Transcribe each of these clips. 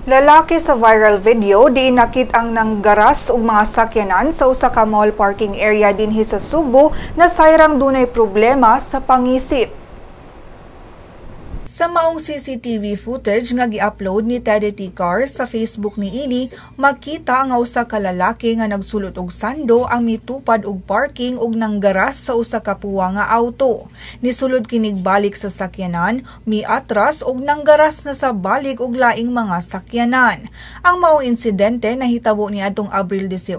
Lalaki sa viral video diin nakit-ang nanggaras og mga sakyanan sa usa ka mall parking area dinhi sa Sugbo nasayrang dunay problema sa pangisip. Sa maong CCTV footage nga gi-upload ni Teddy T. Cars sa Facebook niini, makita nga usa ka lalaki nga nagsulot og sando ang mitupad og parking ug nanggaras sa usa ka puwa nga auto. Nisulod kinig balik sa sakyanan, miatras ug nanggaras na sa balik og laing mga sakyanan. Ang maong insidente nahitabo niadtong Abril 18,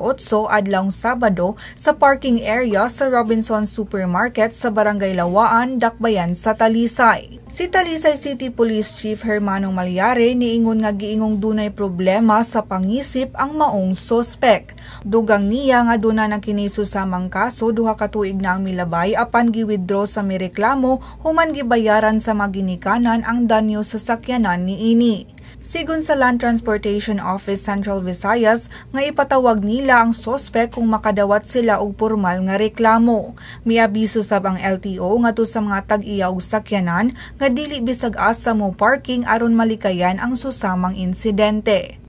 adlawng Sabado, sa parking area sa Robinson Supermarket sa Barangay Lawaan, Dakbayan sa Talisay. Si Talisay City Police Chief Hermano Malyare niingon nga giingong dunay problema sa pangisip ang maong sospek. Dugang niya nga duna na kini susamang kaso 2 ka tuig na ang milabay, apan gi-withdraw sa mireklamo human gibayaran sa maginikanan ang danyo sa sakyanan niini. Sigon sa Land Transportation Office Central Visayas nga ipatawag nila ang sospek kung makadawat sila og pormal nga reklamo. Miabiso sab ang LTO ngadto sa mga tag-iya og sakyanan nga dili bisag asa mo parking aron malikayan ang susamang insidente.